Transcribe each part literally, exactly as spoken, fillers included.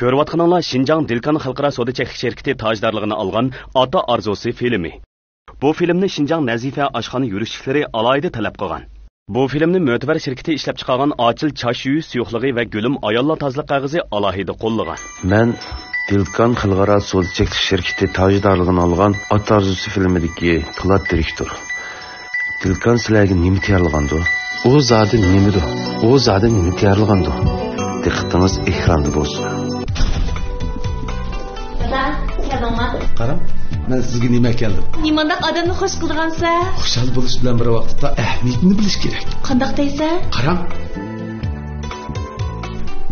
كۆرۈۋاتقىنىڭلار شىنجاڭ دىلكان خەلقئارا سودا چەكلىك شىركىتى تاجدارلىقىنى ئالغان ئاتا ئارزۇسى فىلىمى. بۇ فىلىمنى شىنجاڭ نەزىپە ئاشخانا يۈرۈشلۈكلىرى ئالاھىدە تەلەپ قىلغان. بۇ فىلىمنى مۆتىبەر شىركىتى ئىشلەپچىقارغان ئاچىل چاچ يۇيۇش سۇيۇقلۇقى ۋە گۈلۈم ئاياللار تازىلىق قەغىزى ئالاھىدە قوللىغان. مەن دىلكان خەلقئارا سودا چەكلىك شىركىتى تاجدارلىقىنى ئالغان ئاتا ئارزۇسى فىلىمىدىكى كلاد دىرېكتور. دىلكان سىلەرگە نېمە تەييارلىغاندۇ؟ ئۇ زادى نېمىدۇ؟ ئۇ زادى نېمە تەييارلىغاندۇ؟ دىققىتىڭىز ئېكراندا بولسۇن. دادا، كەلدىڭما؟ قاراڭ، مەن سىزگە نېمە ئەكەلدىم. نېمانداق ئادەمنى خوش قىلىدىغانسەن؟ خۇشال بولۇش بىلەن بىر ۋاقىتتا ئەھمىيىتىنى بىلىش كېرەك. قانداق دەيسەن؟ قاراڭ.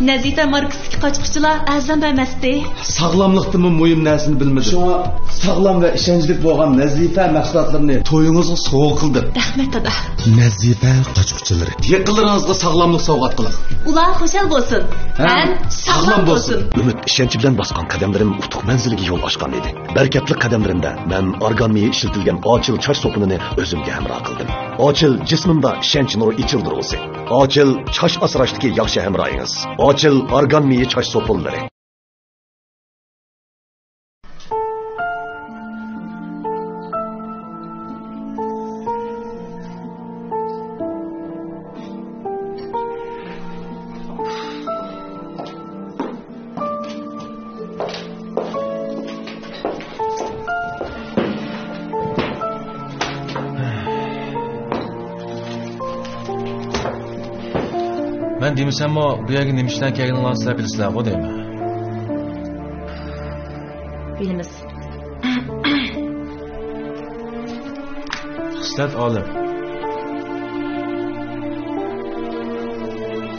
نەزىپە ماركىسىدىكى قاچقۇچىلار ئەرزان بەرمەستى. ساغلاملىقتىنمۇ مۇھىم نەرسىنى بىلمىدى. شۇڭا ساغلام ۋە ئىشەنچلىك بولغان نەزىپە مەھسۇلاتلىرىنى تويىڭىزغا سوۋغا قىلدىم. رەھمەت، دادا. نەزىپە قاچقۇچىلىرى. يېقىنلىرىڭىزغا ساغلاملىق سوۋغات قىلىڭ. ئۇلار خۇشال بولسۇن. ھەم ھەم ساغلام ساغلام بولسۇن. بولسۇن. ئۈمىد، ئىشەنچ بىلەن باسقان قەدەملىرىم ئۇتۇق مەنزىلىگە يول ئاچقان ئىدى. بەرىكەتلىك قەدەملىرىمدە مەن ئارگان مېيى ئىشلىتىلگەن ئاچىل چاچ سوپۇنىنى ئۆزۈمگە ھەمراھ قىلدىم. ئاچىل جىسمىمدا ئىشەنچ نۇرى ئېچىلدۇرغۇسى. ئاچىل چاچ ئاسراشتىكى ياخشى ھەمراھىڭىز. ئاچىل ئارگان مېيى چاچ سوپۇنلىرى. مەن دېمىسەممۇ، بۇ يەرگە نېمە ئىش بىلەن كەلگىنىڭلارنى سىلەر بىلىسىلەرغۇ دەيمەن. بىلىمىز. خىسلەت ئالىم.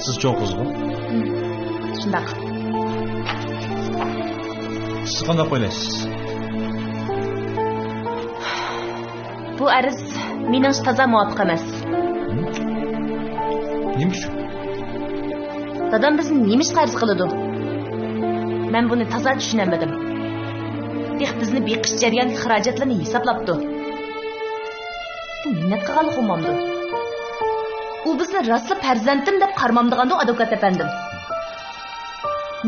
سىز چوڭ قىزغۇ؟ شۇنداق. سىز قانداق ئويلايسىز؟ بۇ ئەرز مېنىڭچە تازا مۇۋاپىق ئەمەس. نېمە ئۈچۈن؟ دادام بىزنى نېمە ئىشقا ئەرز قىلىدۇ؟ مەن بۇنى تازا چۈشىنەلمىدىم. تېخى بىزنى بېقىش جەريانىدىكى خىراجەتلىرىنى ھېسابلاپتۇ. بۇ مىننەت قىلغانلىق بولمامدۇ؟ ئۇ بىزنى راسلا پەرزەنتىم دەپ قارىمامدىغاندۇ، ئادۋوكات ئەپەندىم؟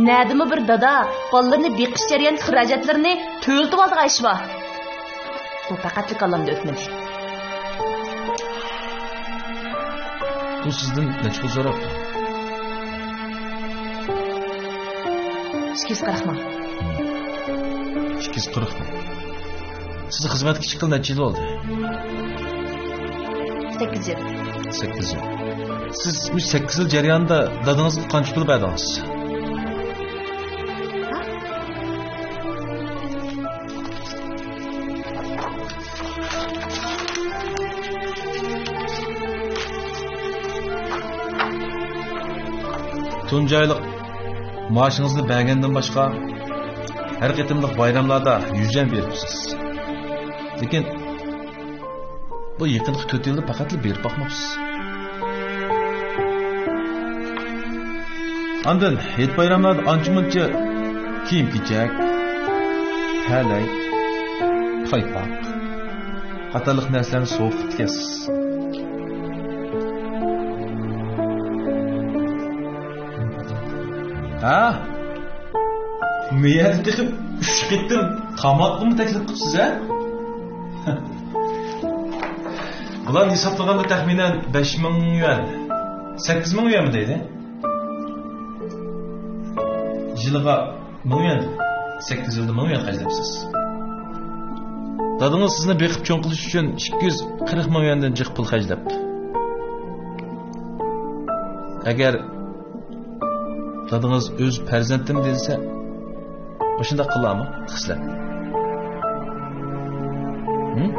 نەدىمۇ بىر دادا بالىلىرىنى بېقىش جەريانىدىكى خىراجەتلىرىنى تۆلىتىۋالىدىغان ئىش بار؟ بۇ پەقەتلا كاللامدا ئۆتمىدى. بۇ سىزدىن نەچچە پۇل سوراپتۇ؟ ئىككى يۈز قىرىق مىڭ. ئىككى يۈز قىرىق مىڭ. سىز خىزمەتكە چىققىلى نەچچە يىل بولدى؟ سەككىز يىل. سەككىز يىل. سىز مۇشۇ سەككىز يىل جەريانىدا دادىڭىزغا قانچە پۇل بەردىڭىز؟ تۇنجى ئايلىق مائاشىڭىزنى بەرگەندىن باشقا، ھەر قېتىملىق بايراملاردا يۈز يۈەن بېرىپسىز. لېكىن بۇ يېقىنقى تۆت يىلدا پەقەتلا بېرىپ باقماپسىز. ئاندىن ھېيت بايراملاردا ئانچە-مۇنچە كىيىم-كېچەك، پەلەي، پايپاق قاتارلىق نەرسىلەرنى سوۋغا قىپتىكەنسىز. ھە؟ مېيەردە تېخى ئۈچ قېتىم تاماققىمۇ تەكلىپ قىپسىز، ھە؟ بۇلارنى ھېسابلىغاندا تەخمىنەن بەش مىڭ يۈەن، سەككىز مىڭ يۈەنمۇ دەيدۇ. يىلىغا مىڭ يۈەن، سەككىز يىلدا مىڭ يۈەن خەجلەپسىز. دادىڭىز سىزنى بېقىپ چوڭ قىلىش ئۈچۈن ئىككى يۈز قىرىق مىڭ يۈەندىن جىق پۇل خەجلەپتۇ. ئەگەر دادىڭىز ئۆز پەرزەنتىم دېسە، مۇشۇنداق قىلارمۇ، خىسلەت؟ ھىم؟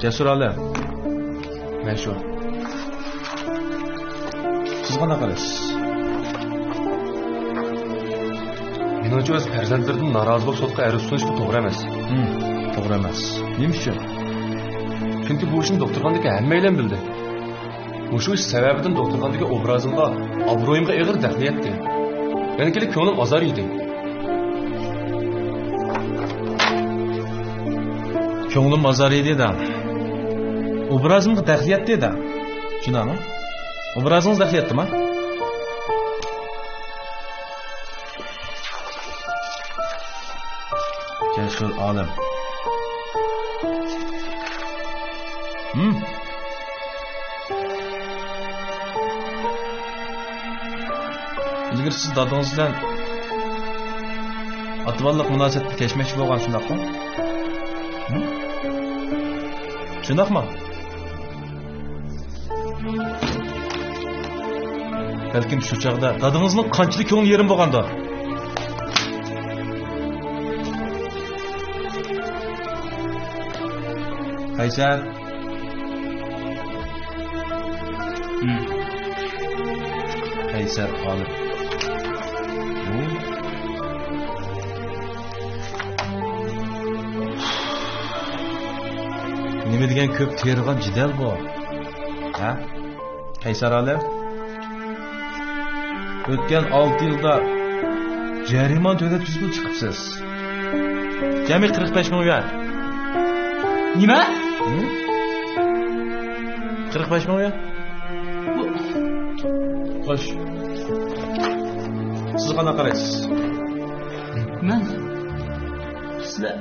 جەسۇر ئالىم. مەن شۇ. سىز قانداق قارايسىز؟ مېنىڭچە، ئۆز پەرزەنتلىرىدىن نارازى بولۇپ سوتقا ئەرز سۇنۇش بۇ توغرا ئەمەس. ھىم، توغرا ئەمەس. نېمە ئۈچۈن؟ چۈنكى بۇ ئىشنى دوختۇرخانىدىكى ھەممەيلەن بىلدى. مۇشۇ ئىش سەۋەبىدىن دوختۇرخانىدىكى ئوبرازىمغا، ئابرۇيۇمغا ئېغىر دەخلى يەتتى. يەنە كېلىپ كۆڭلۈم ئازار يېدى. كۆڭلۈم ئازار ئىدى دە. ئوبرازىمغا دەخلى يەتتى دە. شۇنداقمۇ؟ ئوبرازىڭىز دەخلى يەتتىما؟ جەسۇر ئالىم. ھىم. ئىلگىرى سىز دادىڭىز بىلەن ئاتا-بالىلىق مۇناسىۋەتنى كەچمەكچى بولغان، شۇنداقمۇ؟ ھىم؟ شۇنداقمۇ؟ بەلكىم شۇ چاغدا دادىڭىزنىڭ قانچىلىك كۆڭلى يېرىم بولغاندۇ؟ قەيسەر. ھىم. قەيسەر ئالىم. بۇ نېمە دېگەن كۆپ تېرىغان جېدەل بۇ؟ ھە؟ قەيسەر ئالىم، ئۆتكەن ئالتە يىلدا جەرىمانە تۆلەپ تۈزگىلى چىقىپسىز. جەمئىي قىرىق بەش مىڭ يۈەن. نېمە؟ ھىم؟ قىرىق بەش مىڭ يۈەن. بۇ خوش. سىز قانداق قارايسىز؟ مەن، سىلەر،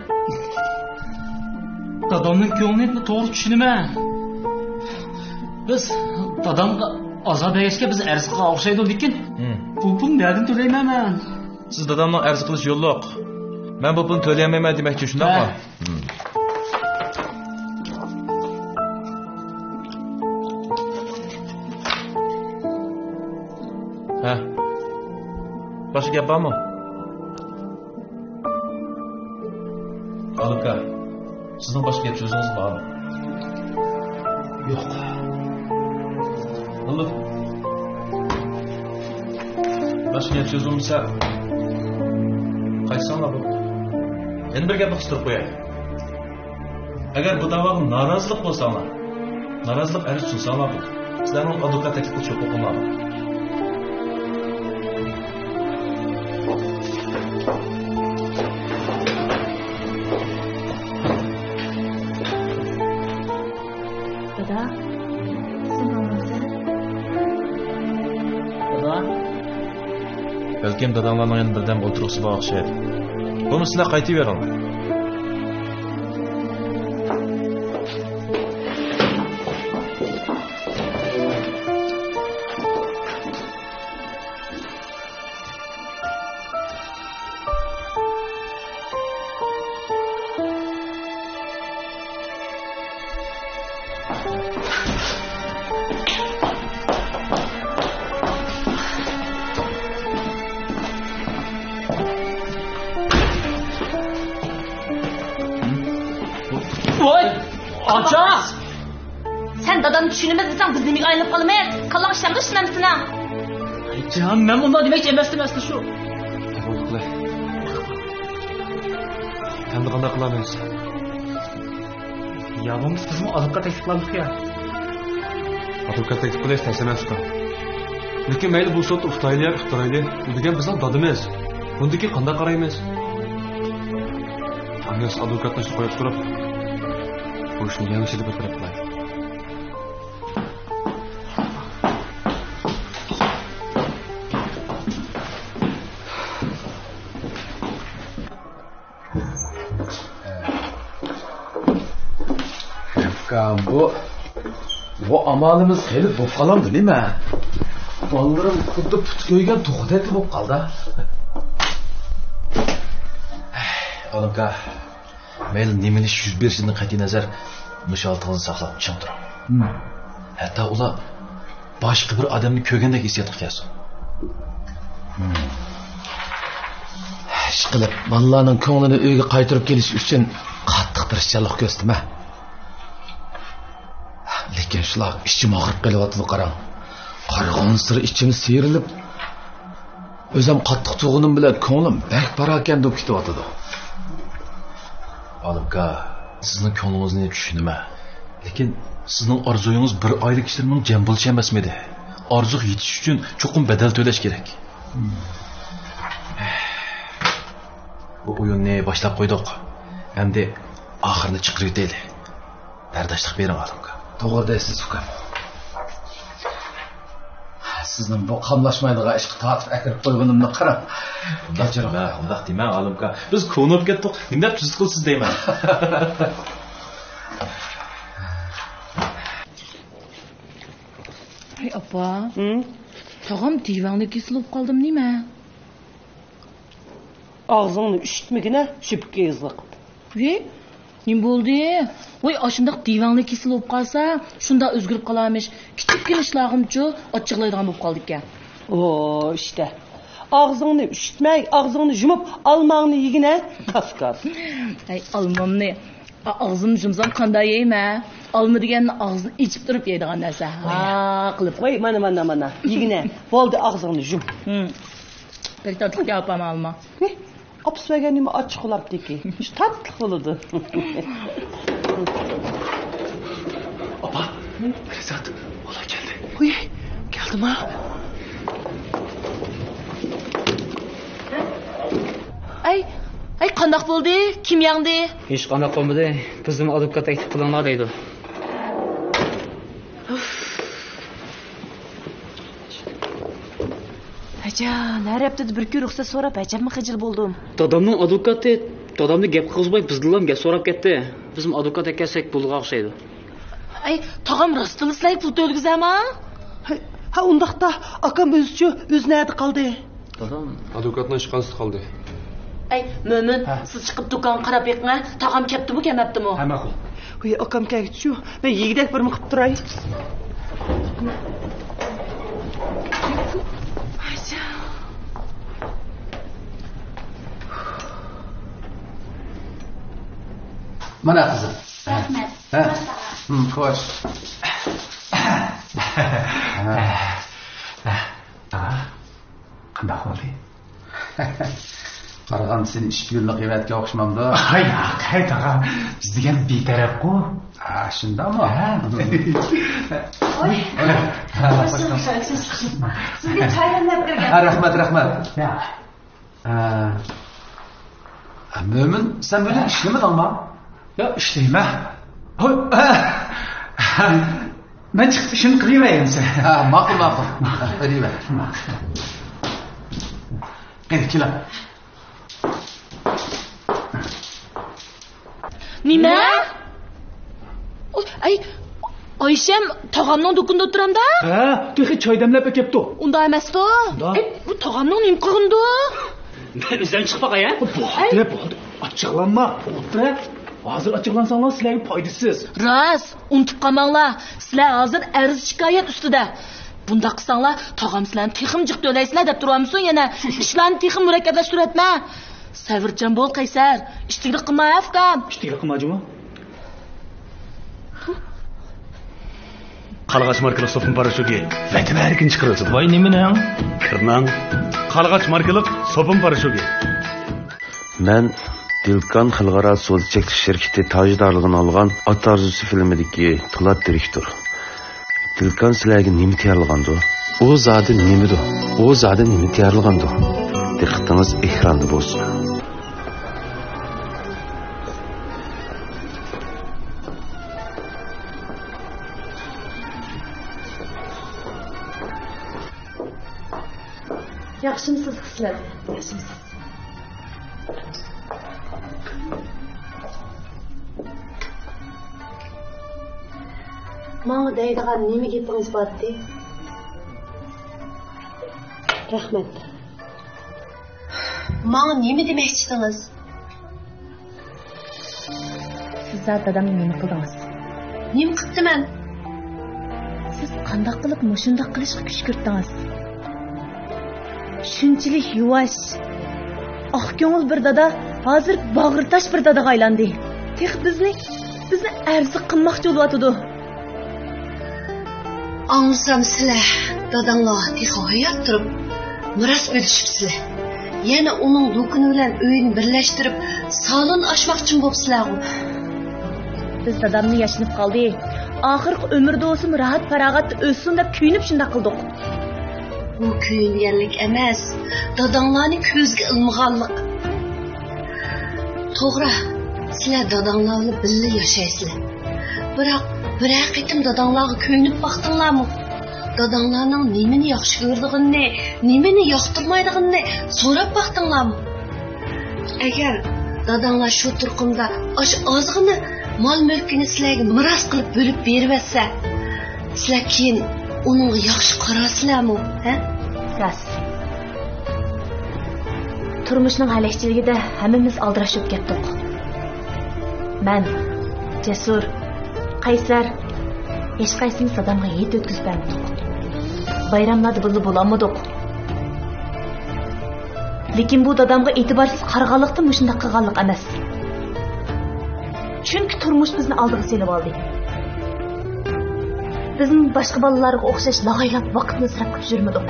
دادامنىڭ كۆڭلىنى توغرا چۈشىنىمەن. بىز دادامغا ئازار بەرگەچكە بىز ئەرز قىلغان ئوخشايدۇ، لېكىن ھىم. بۇ پۇلنى نەدىن تۆلەيمەن مەن؟ سىز دادامنىڭ ئەرز قىلىشى يوللۇق. مەن بۇ پۇلنى تۆلىيەلمەيمەن دېمەكچى، شۇنداقمۇ؟ ھە. ھىم. ھە. باشقا گەپ بارمۇ؟ ئالىكا، سىزنىڭ باشقا گەپ سۆزىڭىز بارمۇ؟ يوق. بولدى. باشقا گەپ سۆز بولمىسا، قايتساڭلار بولدى. يەنە بىر گەپنى قىستۇرۇپ قوياي. ئەگەر بۇ داۋاغا نارازىلىق بولساڭلار، نارازىلىق ئەرز سۇنساڭلار بولدى. سىلەرنىڭ ئادۋوكات تەكلىپ قىلىش ھوقۇقۇڭلار بار. دادا، سەن ماڭامسەن؟ دادا. بەلكىم داداڭلارنىڭ يەنە بىردەم ئولتۇرغۇسى بار ئوخشايدۇ. بولمىسا سىلەر قايتىۋېرىڭلار. ۋاي، ئاچا! سەن دادامنى چۈشىنىمىز دېسەڭ، بىز نېمىگە ئايلىنىپ قالىمىز؟ كاللاڭ ئىشلەمدۇ ئىشلەمسىنا؟ جان، مەن ئۇنداق دېمەكچى ئەمەستىم ئەسلى شۇ. بولدى قىلاي. ئەمدى قانداق قىلامىز؟ يا بولمىسا بىزمۇ ئادۋوكات تەكلىپ قىلامىزكۇ يا؟ ئادۋوكات تەكلىپ قىلىش تەس ئەمەس ئۇكام. لېكىن مەيلى بۇ سوتتا ئۇتايلى يا ئۇتتۇرايلى، ئۇ دېگەن بىزنىڭ دادىمىز. بۇندىن كېيىن قانداق قارايمىز؟ ئاڭلىسا ئادۋوكاتنى قويۇپ تۇرۇپ، بۇ ئىشنى يەڭگىل ئېلىپ بىر تەرەپ قىلايلى. ئۇكام، بۇ، بۇ ئامالىمىز خېلى بوپ قالامدۇ نېمە؟ بالىلىرىم خۇددى پۇت كۆيگەن توخۇدەكلا بوپ قالدى. ئالىكا، مەيلى نېمە ئىش يۈز بېرىشىدىن قەتئىينەزەر، مۇشۇ ھالىتىڭىزنى ساقلاپ چىڭ تۇرۇڭ. ھەتتا ئۇلار باشقا بىر ئادەمنى كۆرگەندەك ھېسسىياتقا كەلسۇن. ئىشقىلىپ، بالىلارنىڭ كۆڭلىنى ئۆيگە قايتۇرۇپ كېلىش ئۈچۈن قاتتىق تىرىشچانلىق كۆرسىتىمەن. لېكىن شۇلار ئىچىم ئاغرىپ قېلىۋاتىدۇ، قاراڭ. قارىغانسېرى ئىچىم سىيرىلىپ، ئۆزۈم قاتتىق تۇرغىنىم بىلەن كۆڭلۈم بەك پاراكەندە بولۇپ كېتىۋاتىدۇ. ئالىكا، سىزنىڭ كۆڭلىڭىزنى چۈشىنىمەن. لېكىن سىزنىڭ ئارزۇيىڭىز بىر ئائىلە كىشىلىرىنىڭ جەم بولۇشى ئەمەسمىدى؟ ئارزۇغا يېتىش ئۈچۈن چوقۇم بەدەل تۆلەش كېرەك. بۇ ئويۇننى باشلاپ قويدۇق. ئەمدى ئاخىرىنى چىقىرىۋېتەيلى. بەرداشلىق بېرىڭ، ئالىمكا. توغرا دەيسىز، ئۇكام. سىزنىڭ بۇ قاملاشمايدىغان ئىشقا تارتىپ ئەكىرىپ قويغىنىمنى قاراڭ. ئۇنداق دېمە، ئۇنداق دېمە، ئالىمكا. بىز كونا بولۇپ كەتتۇق. نېمە دەپ تۈزۈت قىلىسىز دەيمەن. ھەي، ئاپا. ھىم؟ تاغام دىۋەڭلىك كېسىل بولۇپ قالدىمۇ نېمە؟ ئاغزىڭنى ئۈشۈتمىگىنە، شۈپكە ئېغىزلىق. ۋى، نېمە بولدى؟ ۋاي، ئاشۇنداق دىۋەڭلىك كېسىل بولۇپ قالسا، شۇنداق ئۆزگىرىپ قالارمىش. كىچىككىنە ئىشلارغىمۇچۇ ئاچچىقلايدىغان بولۇپ قالىدىكەن. ئو، ئىشتە. ئاغزىڭنى ئۈشۈتمەي، ئاغزىڭنى يۇمۇپ، ئالماڭنى يېگىنە. كاس-كاس. ھەي، ئالمامنى ئا-، ئاغزىمنى يۇمسام قانداق يەيمەن؟ ئالما دېگەن ئاغزىنى ئېچىپ تۇرۇپ يەيدىغان نەرسە. ھا، قىلىپ. ۋاي، مانا، مانا، مانا. يېگىنە. بولدى، ئاغزىڭنى يۇم. ھىم. بەك تاتلىق ئاپام ئالما. ھې، ئاپىسى بەرگەن نېمە ئاچچىق بولاپتىكى. شۇ تاتلىق بولىدۇ. ئاپا، پەرىزات، ئۇلار كەلدى. ھۇي، كەلدىما؟ ئەي، ئەي، قانداق بولدى؟ كىم يەڭدى؟ ھېچقانداق بولمىدى. بىزنىڭ ئادۋوكات تەكلىپ قىلىڭلار دەيدۇ. ئەجەل، ھەر ھەپتىدە بىر كۈن رۇخسەت سوراپ ئەجەبمۇ خىجىل بولدۇم. دادامنىڭ ئادۋوكاتى دادامنى گەپ قىلغۇزماي بىزدىنلا گەپ سوراپ كەتتى. بىزمۇ ئادۋوكات ئەكەلسەك بولىدىغان ئوخشايدۇ. ئەي، تاغام راستتىنلا سىلەرگە پۇل تۆلىگۈزەما؟ ھە، ھە، ئۇنداقتا ئاكام ئۆزىچۇ، ئۆزى نەدە قالدى؟ دادام. ئادۋوكاتنىڭ ئىشخانىسىدا قالدى. ئەي، مۆمىن، ھە. سىز چىقىپ دۇكانغا قاراپ بېقىڭە، تاغام كەپتىمۇ، كەلمەپتىمۇ؟ ھە، ماقۇل. ھۇي، ئاكام كەلگۈچىچۇ، مەن يېگۈدەك بىرنېمە قىلىپ تۇراي. مانا قىزىم. رەھمەت. ھە؟ ھىم، خوش. قانداق بولدى؟ قارىغاندا سېنى ئىككى يىللىق يەۋەتكەن ئوخشىمامدۇ؟ ھاي، ياق، ھەي، تاغا، بىز دېگەن بىتەرەپقۇ. ھە، شۇنداقمۇ؟ ھە. ھوي. ھە، سىزگە چاي دەملەپ كىرگەن. ھە، رەھمەت، رەھمەت. يا. ھە. ھە، مۆمىن، سەن بۈگۈن ئىشلىمىدىڭما؟ ياق، ئىشلەيمەن. ھوي، ھە. مەن چىقىپ ئىشىمنى قىلىۋېرەي ئەمىسە. ھە، ماقۇل، ماقۇل. قىلىۋەر. قېنى، كېلە. نېمە؟ ئۇ، ئەي، ئايشەم تاغامنىڭ دۇكىنىدا ئولتۇرامدا؟ ھە، تېخى چاي دەملەپ ئەكەپتۇ. ئۇنداق ئەمەستۇ. ئۇنداق. ئەي، بۇ تاغامنىڭ نېمە قىلغىنىدۇ؟ مەن ئۆزۈم چىقىپ باقاي، ھە؟ بولدى، بولدى. ئاچچىقلانما، بولۇپتۇ. ھازىر ئاچچىقلانساڭلار سىلەرگە پايدىسىز. راست، ئۇنتۇپ قالماڭلار. سىلەر ھازىر ئەرز شىكايەت ئۈستىدە. بۇنداق قىلساڭلار، تاغام سىلەرنى تېخىمۇ جىق تۆلەيسىلەر دەپ تۇرۇۋالمىسۇن يەنە. ئىشلارنى تېخىمۇ مۇرەككەپلەشتۈرۈۋەتمە. سەۋرچان بول، قەيسەر. ئىتتىكلىك قىلما، ھە، ئۇكام؟ ئىتتىكلىك قىلما جۇمۇ. قارلىغاچ ماركىلىق سوپۇن پاراشوكى ۋەتەن ھەر كۈنى چىقىرىۋاتىدۇ. ۋاي، نېمىنىڭ؟ كىرناڭ. قارلىغاچ ماركىلىق سوپۇن پاراشوكى. مەن دىلكان خەلقئارا سودا چەكلىك شىركىتى تاجدارلىقىنى ئالغان ئات ئارزۇسى فىلىمىدىكى پولات دىرېكتور. دىلكان سىلەرگە نېمە تەييارلىغاندۇ؟ ئۇ زادى نېمىدۇ؟ ئۇ زادى نېمە تەييارلىغاندۇ؟ دىققىتىڭىز ئېكراندا بولسۇن. ياخشىمۇسىز، خىسلەت؟ ياخشىمۇسىز؟ ماڭا دەيدىغان نېمە گېپىڭىز بارتى؟ رەھمەت. ماڭا نېمە دېمەكچىدىڭىز؟ سىز زادى دادامنى نېمە قىلدىڭىز؟ نېمە قىپتىمەن؟ سىز قانداق قىلىپ مۇشۇنداق قىلىشقا كۈشكۈرتتىڭىز؟ شۇنچىلىك يۇۋاش، ئاق كۆڭۈل بىر دادا ھازىر باغرى تاش بىر دادىغا ئايلاندى. تېخى بىزنى، بىزنى ئەرزىق قىلماقچى بولۇۋاتىدۇ. ئاڭلىسام، سىلەر داداڭلار تېخى ھايات تۇرۇپ مىراس بۆلۈشۈپسىلەر. يەنە ئۇنىڭ دۇكىنى بىلەن ئۆيىنى بىرلەشتۈرۈپ، سالون ئاچماقچىمۇ بوپسىلەرغۇ؟ بىز دادامنى ياشىنىپ قالدى، ئاخىرقى ئۆمرىدە بولسىمۇ راھەت-پاراغەتتە ئۆتسۇن دەپ كۆيۈنۈپ شۇنداق قىلدۇق. بۇ كۆيۈنگەنلىك ئەمەس، داداڭلارنى كۆزگە ئىلمىغانلىق. توغرا، سىلەر داداڭلار بىلەن بىللە ياشايسىلەر. بىراق بىرەر قېتىم داداڭلارغا كۆيۈنۈپ باقتىڭلارمۇ؟ داداڭلارنىڭ نېمىنى ياخشى كۆرىدىغىنىنى، نېمىنى ياقتۇرمايدىغىنىنى سوراپ باقتىڭلارمۇ؟ ئەگەر داداڭلار شۇ تۇرقۇمدا ئاشۇ ئازغىنە مال-مۈلكىنى سىلەرگە مىراس قىلىپ بۆلۈپ بېرىۋەتسە، سىلەر كېيىن ئۇنىڭغا ياخشى قارارسىلەرمۇ، ھە؟ راست. تۇرمۇشنىڭ ھەلەكچىلىكىدە ھەممىمىز ئالدىراش بولۇپ كەتتۇق. مەن، جەسۇر، قەيسەر، ھېچقايسىمىز دادامغا ھېيت ئۆتكۈزۈپ بەرمىدۇق. بايراملاردا بىللە بولالمىدۇق. لېكىن بۇ دادامغا ئېتىبارسىز قارىغانلىقتىن مۇشۇنداق قىلغانلىق ئەمەس. چۈنكى تۇرمۇش بىزنى ئالدىغا سېلىۋالدى. بىزمۇ باشقا بالىلارغا ئوخشاش لاغايلاپ ۋاقىتنى ئىسراپ قىلىپ يۈرمىدۇق.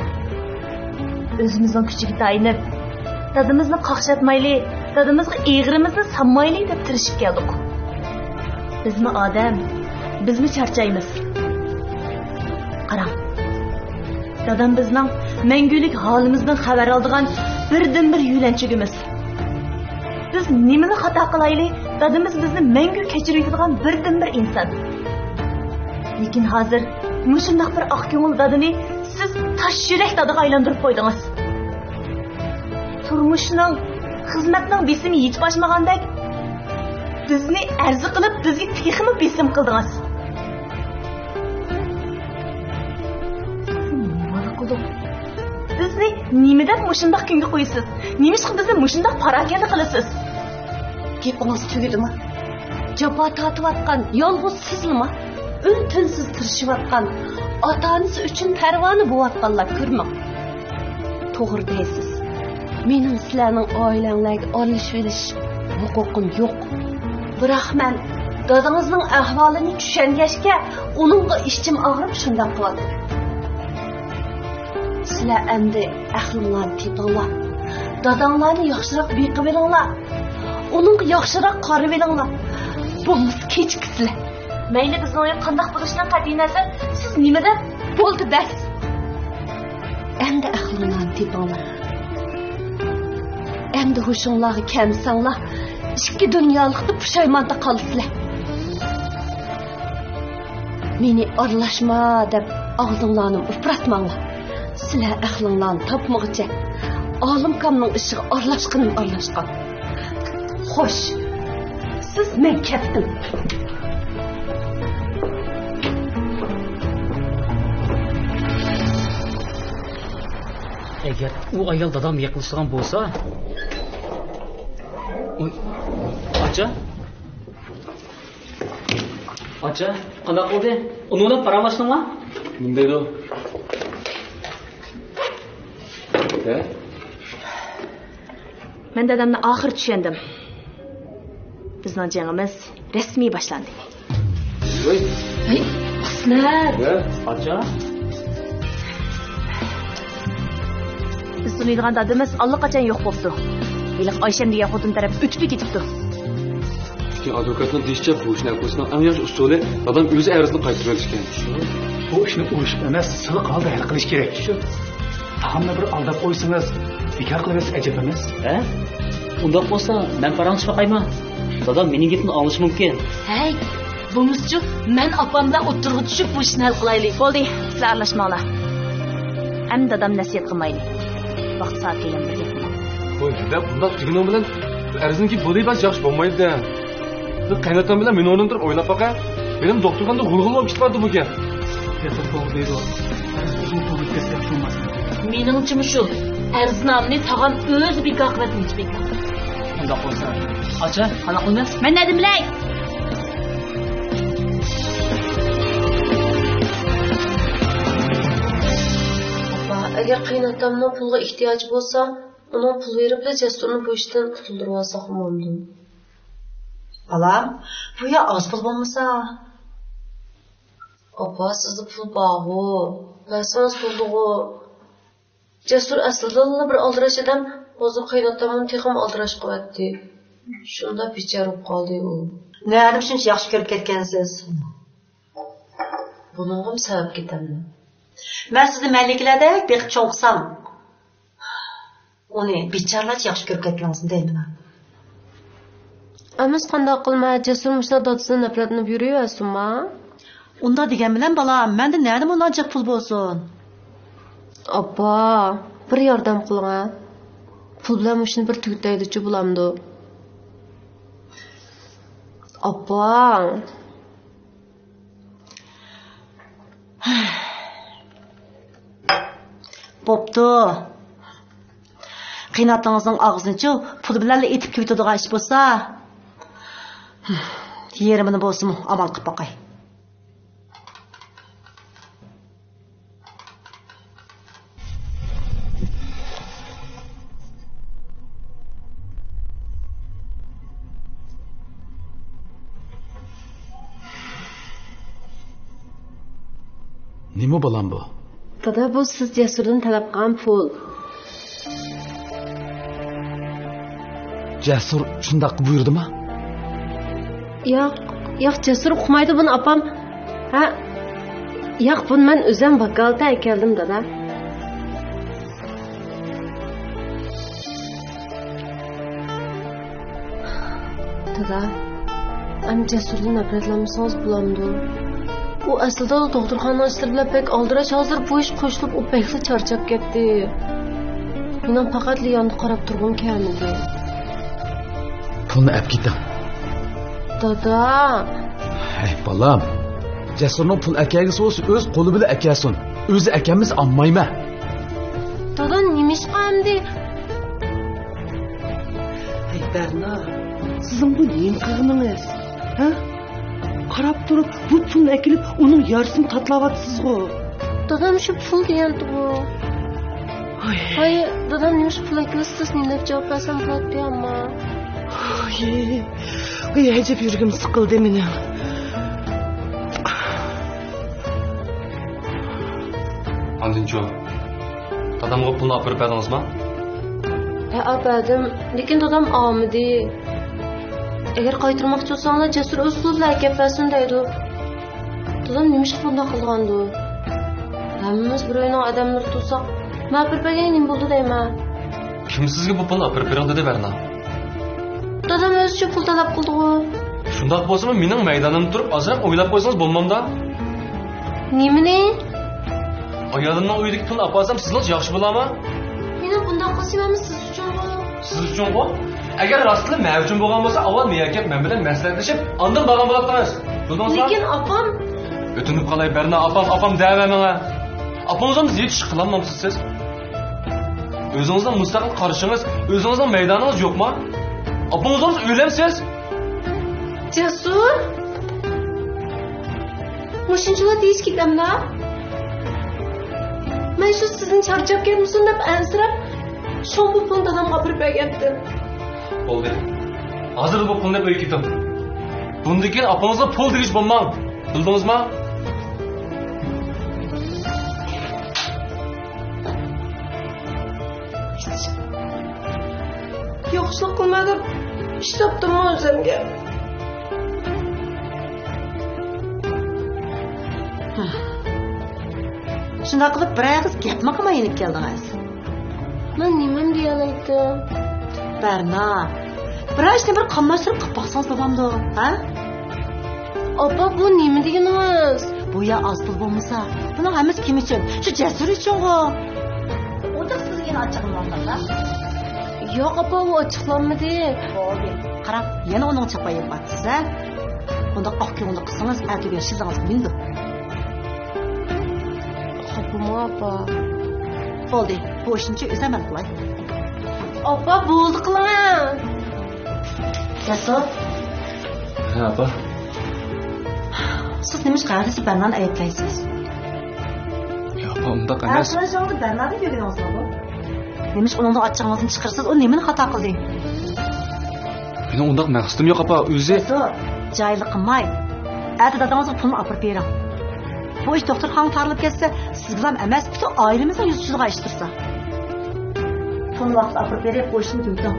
ئۆزىمىزنىڭ كۈچىگە تايىنىپ، دادىمىزنى قاقشاتمايلى، دادىمىزغا ئېغىرىمىزنى سالمايلى دەپ تىرىشىپ كەلدۇق. بىزمۇ ئادەم، بىزمۇ چارچايمىز. قاراڭ، دادام بىزنىڭ مەڭگۈلۈك ھالىمىزدىن خەۋەر ئالىدىغان بىردىنبىر يۆلەنچۈكىمىز. بىز نېمىلا خاتا قىلايلى، دادىمىز بىزنى مەڭگۈ كەچۈرۈۋېتىدىغان بىردىنبىر ئىنسان. لېكىن ھازىر مۇشۇنداق بىر ئاق كۆڭۈل دادىنى سىز تاش يۈرەك دادىغا ئايلاندۇرۇپ قويدىڭىز. تۇرمۇشنىڭ، خىزمەتنىڭ بېسىمى يېتىپ ئاشمىغاندەك، بىزنى ئەرزا قىلىپ، بىزگە تېخىمۇ بېسىم قىلدىڭىز. نېمىلا قىلدۇق؟ بىزنى نېمە دەپ مۇشۇنداق كۈنگە قويىسىز؟ نېمىشقا بىزنى مۇشۇنداق پاراكەندە قىلىسىز؟ گېپىڭىز تۈگىدىمۇ؟ جاپا تارتىۋاتقان يالغۇز سىزلىما؟ ئۈن-تىنسىز تىرىشىۋاتقان، ئاتا-ئانىسى ئۈچۈن پەرۋانە بوۋاتقانلار كۆرمەڭ. توغرا دەيسىز. مېنىڭ سىلەرنىڭ ئائىلەڭلەرگە ئارىلىشىۋېلىش ھوقۇقۇم يوق. بىراق مەن دادىڭىزنىڭ ئەھۋالىنى چۈشەنگەچكە، ئۇنىڭغا ئىچىم ئاغرىپ شۇنداق قىلاتتىم. سىلەر ئەمدى ئەقلىڭلارنى تېپىڭلار. داداڭلارنى ياخشىراق بېقىۋېلىڭلار. ئۇنىڭغا ياخشىراق قارىۋېلىڭلار. بولمىسا كېچىكىسىلەر. مەيلى، بىزنىڭ ئۆيگە قانداق بولۇشىدىن قەتئىينەزەر، سىز نېمە دەپ؟ بولدى، بەس. ئەمدى ئەقلىڭلارنى تېپىڭلار. ئەمدى ھوشۇڭلارغا كەلمىسەڭلار، ئىككى دۇنيالىقتا پۇشايماندا قالىسىلەر. مېنى ئارىلاشما دەپ ئاغزىڭلارنى ئۇپراتماڭلار. سىلەر ئەقلىڭلارنى تاپمىغۇچە ئالىمكامنىڭ ئىشىغا ئارىلاشقىنىم ئارىلاشقان. خوش، سىز، مەن كەتتىم. ئەگەر ئۇ ئايال دادام يېقىنلىشىدىغان بولسا. ئۇي، ئاچا. ئاچا، قانداق بولدى؟ ئۇنىڭ بىلەن پاراڭلاشتىڭما؟ نېمە دەيدۇ؟ ھە؟ مەن دادامنى ئاخىرى چۈشەندىم. بىزنىڭ جېڭىمىز رەسمىي باشلاندى. ۋاي. ھەي، قىسمەت. ۋە؟ ئاچا. بىز تونۇيدىغان دادىمىز ئاللىقاچان يوق بوپتۇ. ھېلىقى ئايشەم دېگەن خوتۇن تەرەپ ئۆتۈپلا كېتىپتۇ. لېكىن ئادۋوكاتنىڭ دېيىشىچە، بۇ ئىشنى ھەل قىلىشنىڭ ئەڭ ياخشى ئۇسۇلى دادام ئۆزى ئەرزىنى قايتۇرۇۋېلىش ئىكەن. بۇ ئىشنى ئۇرۇشۇپ ئەمەس، سىلىق ھالدا ھەل قىلىش كېرەك. شۇ. تاغامنى بىر ئالداپ قويسىڭىز، بىكار قىلىۋەتسە ئەجەب ئەمەس. ھە؟ ئۇنداق بولسا، مەن پاراڭلىشىپ باقايمۇ؟ دادام مېنىڭ گېپىمنى ئاڭلىشى مۇمكىن. ھەي، بولمىسىچۇ، مەن ئاپام بىلەن ئوتتۇرىغا چۈشۈپ بۇ ئىشنى ھەل قىلايلى. بولدى، سىلەر ئارىلاشماڭلار. ئەمدى دادام نەسىھەت قىلمايلى. ۋاقىت سائەتكە يەنە بىر گەپ قىلماڭ. ۋاي، ھەدە بۇنداق دېگىنىڭ بىلەن ئەرزىنكى بولۇۋەرسە ياخشى بولمايدۇ-دە. بىر قېيىنئاتام بىلەن مېنىڭ ئورنۇمدا تۇرۇپ ئويلاپ باقە. مېنىڭ دوختۇرخانىدا غۇلغۇلا بولۇپ كېتىۋاتىدۇ بۇ گەپ. دەپ توغرا دەيدۇ. ئۆزىڭ توغرا كەتسە ياخشى بولماسمۇ؟ مېنىڭچىمۇ شۇ. ئەرزنامىنى تاغام ئۆزى بىكار قىلىۋەتمىسە بىكار. ئۇنداق بولسا، ئاچا، قانداق قىلىمىز؟ مەن نەدىن بىلەي؟ ئاپا، ئەگەر قېيىنئاتامنىڭ پۇلغا ئېھتىياجى بولسا، ئۇنىڭ پۇل بېرىپلا جەسۇرنى بۇ ئىشتىن قۇتۇلدۇرۇۋالساقمۇ بولىدۇ. بالام، بۇ يا ئاز پۇل بولمىسا؟ ئاپا، سىزدە پۇل بارغۇ، بەرسىڭىز بولىدىغۇ. جەسۇر ئەسلىدىنلا بىر ئالدىراش ئادەم، ھازىر قېيىنئاتامنى تېخىمۇ ئالدىراش قىلىۋەتتى. شۇنداق بىچارە بولۇپ قالدى ئۇ. نەدىن شۇنچە ياخشى كۆرۈپ كەتكەنسىز؟ بۇنىڭغىمۇ سەۋەب كېتەمدۇ؟ مەن سىزنى مەلىكىلەردەك بېقىپ چوڭ قىلسام، ئۇنى بىچارىلارچە ياخشى كۆرۈپ كەتكىنىڭىزنى دەيمەن. ئەمىسە قانداق قىلىمەن؟ جەسۇر مۇشۇنداق دادىسىدىن نەپرەتلىنىپ يۈرۈۋەرسۇنما؟ ئۇنداق دېگەن بىلەن، بالام، مەندە نەدىن ئۇنچە پۇل بولسۇن؟ ئاپا، بىر ياردەم قىلىڭە. پۇل بىلەن مۇشۇنى بىر تۈگىتەيلىچۇ بولامدۇ؟ ئاپا. بوپتۇ. قېنىئاتىڭىزنىڭ ئاغزىنىچۇ پۇل بىلەنلا ئېتىپ كېلىۋېتىدىغان ئىش بولسا، يېرىمىنى بولسىمۇ ئامال قىلىپ باقاي. نېمە بالام بۇ؟ دادا، بۇ سىز جەسۇردىن تەلەپ قىلغان پۇل. جەسۇر شۇنداق بۇيرۇدىما؟ ياق، ياق، جەسۇر ئۇقمايدۇ بۇنى، ئاپام. ھە؟ ياق، بۇنى مەن ئۆزۈم ۋاكالىتەن ئەكەلدىم، دادا. دادا، ئەمدى جەسۇردىن نەپرەتلەنمىسىڭىز بولامدۇ؟ ئۇ ئەسلىدە دوختۇرخانا ئىشلىرى بىلەن بەك ئالدىراش، ھازىر بۇ ئىشقا قوشۇلۇپ ئۇ بەكلا چارچاپ كەتتى. مېنىڭ پەقەتلا ياندا قاراپ تۇرغۇم كەلمىدى. پۇلنى ئەپ كېتىڭ. دادا. ھەي، بالام. جەسۇرنىڭ پۇل ئەكەلگۈسى بولسا ئۆز قولى بىلەن ئەكەلسۇن. ئۆزى ئەكەلمىسە ئالمايمەن. دادا، نېمىشقا ئەمدى؟ ھەي، بەرنا، سىزنىڭ بۇ نېمە قىلغىنىڭىز؟ ھە؟ قاراپ تۇرۇپ بۇ پۇلنى ئەكېلىپ ئۇنىڭ يارىسىنى تاتىلاۋاتىسىزغۇ. دادام شۇ پۇل دېگەنتىغۇ. ھاي. ھاي، دادام نېمىشقا پۇل ئەكېلىسىز، نېمە دەپ جاۋاب بەرسەم بولاتتى ئەمما. ھاي. ھاي، ئەجەب يۈرىكىم سىقىلدى مېنىڭ. ئاندىنچۇ، دادامغا پۇلنى ئاپىرىپ بەردىڭىزما؟ ھە، ئاپەردىم. لېكىن دادام ئالمىدى. ئەگەر قايتۇرماقچى بولساڭلار، جەسۇر ئۆز پۇلى بىلەن ئەكەپ بەرسۇن دەيدۇ. دادام نېمىشقا بۇنداق قىلغاندۇ؟ ھەممىمىز بىر ئۆينىڭ ئادەملىرى تۇرساق، مەن ئاپىرىپ بەرگەن نېمە بولدى دەيمەن. كىم سىزگە بۇ پۇلنى ئاپىرىپ بېرىڭ دېدى، بەرنا؟ دادام ئۆزىچە پۇل تەلەپ قىلدىغۇ. شۇنداق بولسىمۇ، مېنىڭ مەيدانىمدا تۇرۇپ ئازراق ئويلاپ قويسىڭىز بولمامدا؟ نېمىنى؟ ئايالىمنىڭ ئۆيىدىكى پۇلنى ئاپارسام، سىزنىڭچە ياخشى بولامۇ؟ مېنىڭ بۇنداق قىلىشىم ھەممىسى سىز ئۈچۈنغۇ. سىز ئۈچۈنغۇ؟ ئەگەر راستلا مەن ئۈچۈن بولغان بولسا، ئاۋۋال مېنى ئەكەپ، مەن بىلەن مەسلىھەتلىشىپ، ئاندىن بارغان بولاتتىڭىز. بىلدىڭىزمۇ؟ لېكىن ئاپام. ئۆتۈنۈپ قالاي، بەرنا، ئاپام، ئاپام دەۋەرمەڭ. ئاپىڭىزغا زىيان ئىش قىلالمامسىز سىز؟ ئۆزىڭىزنىڭ مۇستەقىل قارىشىڭىز، ئۆزىڭىزنىڭ مەيدانىڭىز يوقما؟ ئاپىڭىزغا ئۆيلەنسىز؟ جەسۇر! مۇشۇنچىلا دېيىش گېپەمدا؟ مەن شۇ سىزنى چارچاپ كەتمىسۇن دەپ ئەنسىرەپ، شۇڭا بۇ پۇلنى دادامغا ئاپىرىپ بەرگەنتىم. بولدى. ھازىرلا بۇ پۇلنى ئېلىپ ئۆيگە كېتىڭ. بۇندىن كېيىن ئاپىڭىزغا پۇل دېگۈچ بولماڭ. بىلدىڭىزما؟ ياخشىلىق قىلما دەپ ئىش تاپتىممۇ ئۆزۈمگە؟ شۇنداق قىلىپ بىر ئېغىز گەپمۇ قىلماي يېنىپ كەلدىڭىز. مەن نېمىنى دېيەلەيتتىم؟ بەرنا، بىرەر ئىشنى بىر قاملاشتۇرۇپ قىلىپ باقسىڭىز بولامدۇ، ھە؟ ئاپا، بۇ نېمە دېگىنىڭىز؟ بۇ يا ئاز پۇل بولمىسا، بۇنىڭ ھەممىسى كىم ئۈچۈن؟ شۇ جەسۇر ئۈچۈنغۇ. ئۇ تېخى سىزگە يەنە ئاچچىقلىنىۋاتامدا؟ ياق، ئاپا، ئۇ ئاچچىقلانمىدى. بولدى، قاراڭ، يەنە ئۇنىڭ چاپايىغا باتىسىز، ھە؟ ئۇنداق ئاق كۆڭۈللۈك قىلسىڭىز، ئەتىگۈن شىللىڭىزغا مىنىدۇ. خاپىمۇ، ئاپا؟ بولدى، بۇ ئىشنىچۇ ئۆزۈم ھەل قىلاي. ئاپا، بولدى قىلىڭە. جەسۇر. ھە، ئاپا. سىز نېمىشقا ھەر دېسە بەرنانى ئەيىبلەيسىز؟ يا، ئاپا، ئۇنداق ئەمەس. ھە، بەرنادىن كۆرگىنىڭىزمۇ بۇ؟ نېمىشقا ئۇنىڭدىن ئاچچىقىڭىزنى چىقىرىسىز؟ ئۇ نېمىنى خاتا قىلدى؟ مېنىڭ ئۇنداق مەقسىتىم يوق، ئاپا، ئۆزى. جايلىق قىلماي، ئەتە دادىڭىزغا پۇلنى ئاپىرىپ بېرىڭ. بۇ ئىش دوختۇرخانىغا تارىلىپ كەتسە، سىز بىلەن ئەمەس، پۈتۈن ئائىلىمىزنىڭ يۈزى چۈشىدىغان ئىش تۇرسا. پۇلنى ۋاقتىدا ئاپىرىپ بېرىپ، بۇ ئىشنى تۈگىتىڭ.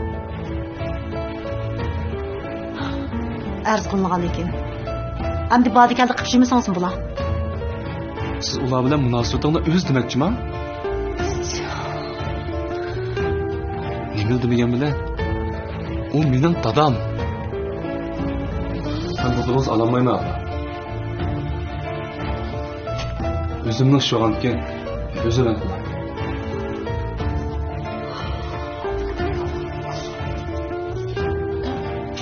ئەرز قىلىنغاندىن كېيىن. ئەمدى باردى-كەلدى قىلىپ يۈرمىسىڭىزمۇ بولا. سىز ئۇلار بىلەن مۇناسىۋىتىڭنى ئۈز دېمەكچىما؟ نېمىلا دېمىگەن بىلەن، ئۇ مېنىڭ دادام. مەن بۇ پۇلىڭىزنى ئالالمايمەن، ئاپا. ئۆزۈمنىڭ ئىشى بولغاندىكىن، ئۆزۈم ھەل قىلاي.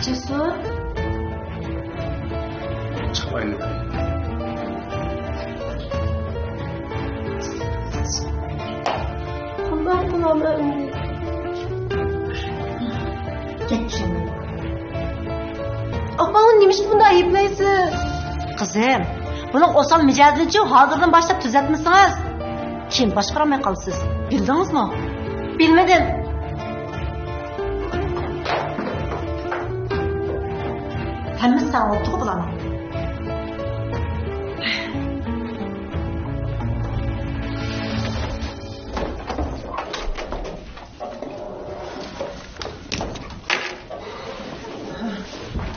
جەسۇر. چىقىپ ئايلىنىپ. قانداق قىلامەن ئەمدى؟ كەتكىن. ئاپاڭنى نېمىشقا بۇنداق ئەيىبلەيسىز؟ قىزىم، بۇنىڭ ئوسال مىجەزىنىچۇ ھازىردىن باشلاپ تۈزەتمىسىڭىز، كېيىن باشقۇرالماي قالىسىز. بىلدىڭىزمۇ؟ بىلمىدىم. ھەممىسى ساڭا بوپتىغۇ بۇلارنىڭ.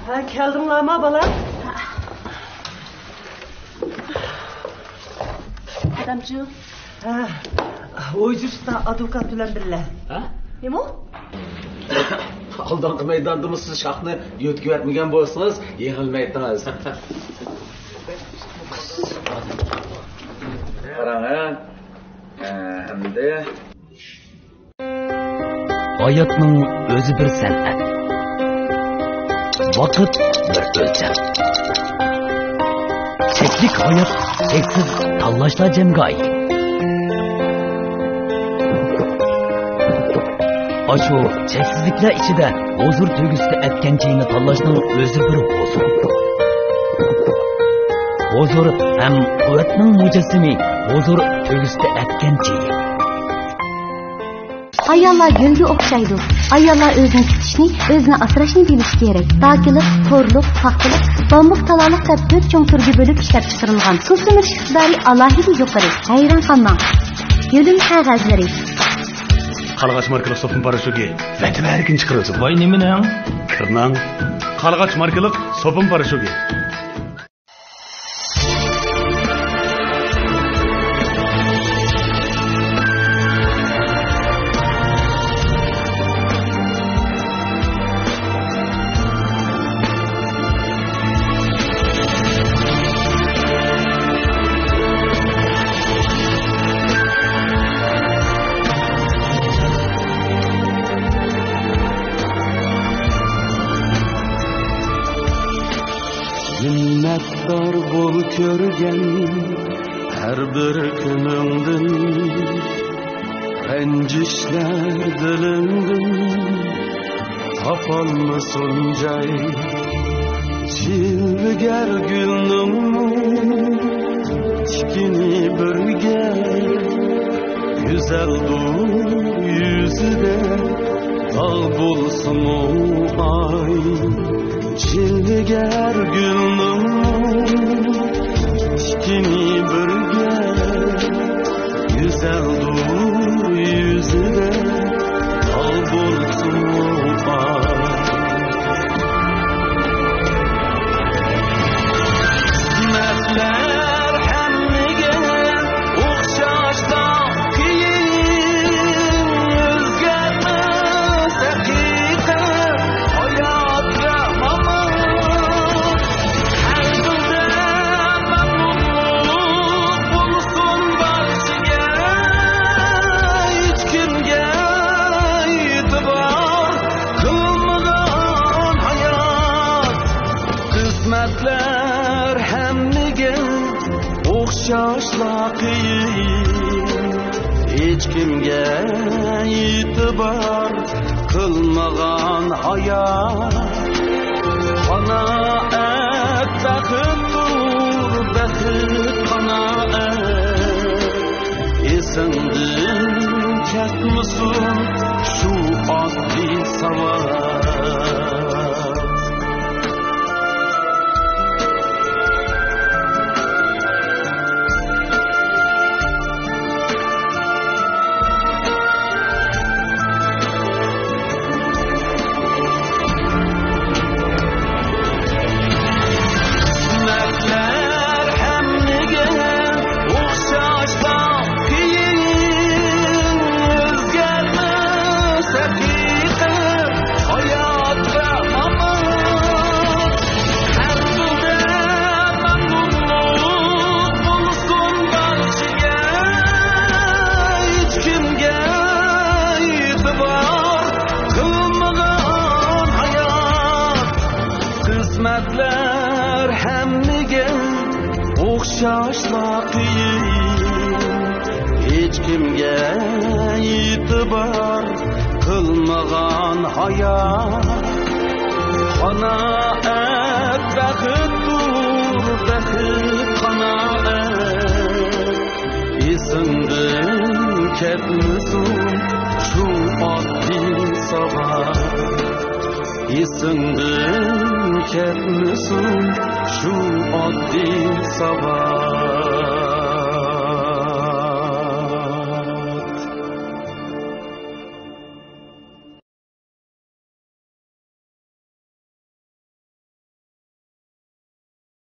ھە، كەلدىڭلارما، بالا؟ ئادەمچۇ؟ ھە، ھۇيجۇستا ئادۋوكات بىلەن بىللە. ھە؟ نېمە؟ ئالدىنقى مەيداندىمۇ سىز شاخنى يۆتكىۋەتمىگەن بولسىڭىز، يېڭىلمەيتتىڭىز. قاراڭ، ھە؟ ھە، ئەمدى. ھاياتنىڭ ئۆزى بىر سەنئەت. ۋاقىت بىر ئۆلچەم. چەكلىك ھايات، چەكسىز تاللاشلار جەمگاھى. ئاشۇ چەكسىزلىكلەر ئىچىدە ھۇزۇر تۆگىسىدە ئەتكەن چېيىنى تاللاشنىڭ ئۆزى بىر ھۇزۇر. ھۇزۇر ھەم قۇۋۋەتنىڭ مۇجەسسىمى، ھۇزۇر تۆگىسىدە ئەتكەن چېيى. ئاياللار گۈلگە ئوخشايدۇ. ئاياللار ئۆزىنى تۇتۇشنى، ئۆزىنى ئاسراشنى بىلىشى كېرەك. داكىلىق، خورلۇق، پاختىلىق، بامبۇك، تالالىق دەپ تۆت چوڭ تۈرگە بۆلۈپ ئىشلەپچىقىرىلغان. سۇ سۈمۈرۈش ئىقتىدارى ئالاھىدە يۇقىرى. ھەيران قالماڭ. يۆلىمە قەغەزلىرى. قارلىغاچ ماركىلىق سوپۇن پاراشوكى ۋەتىۋەرگىن چىقىرىۋېتىڭ. ۋاي نېمىنىڭ؟ كىرنىڭ. قارلىغاچ ماركىلىق سوپۇن پاراشوكى. مىننەتدار بول كۆرگەن ھەر بىر كۈنۈڭدىن، رەنجىشلەر دىلىڭدىن تاپالمىسۇن جاي. جىلۋىگەر گۈلنىڭمۇ تىكىنى بىرگە، گۈزەلدۇر يۈزىدە داغ بولسىمۇ ئاي. جىلۋىگەر گۈلنىڭ تىكىنى بىرگە، گۈزەلدۇر يۈزىدە داغ بولسىمۇ ئاي. قىسمەتلەر ھەممىگە ئوخشاشلا قىيىن، ئۆزگەرمەس ھەقىقەت ھاياتقا ماڭا. قەلبىڭدە مەغرۇرلۇق بولسۇن بارچىگە، ھېچكىمگە ئېتىبار قىلمىغان ھايات. قىسمەتلەر ھەممىگە ئوخشاشلا قىيىن، ھېچكىمگە ئېتىبار قىلمىغان ھايات. قانائەت بەختتۇر، بەخت قانائەت. ئېسىڭدىن كەتمىسۇن شۇ ئاددىي ساۋات. قىسمەتلەر ھەممىگە ئوخشاشلا قىيىن، ئۆزگەرمەس ھەقىقەت ئوخشاشلا قىيىن، ھېچكىمگە ئېتىبار قىلمىغان ھايات. قانائەت بەختتۇر، بەخت قانائەت. ئېسىڭدىن كەتمىسۇن شۇ ئاددىي ساۋاق. ئېسىڭدىن كەتمىسۇن شۇ ئاددىي ساۋاق.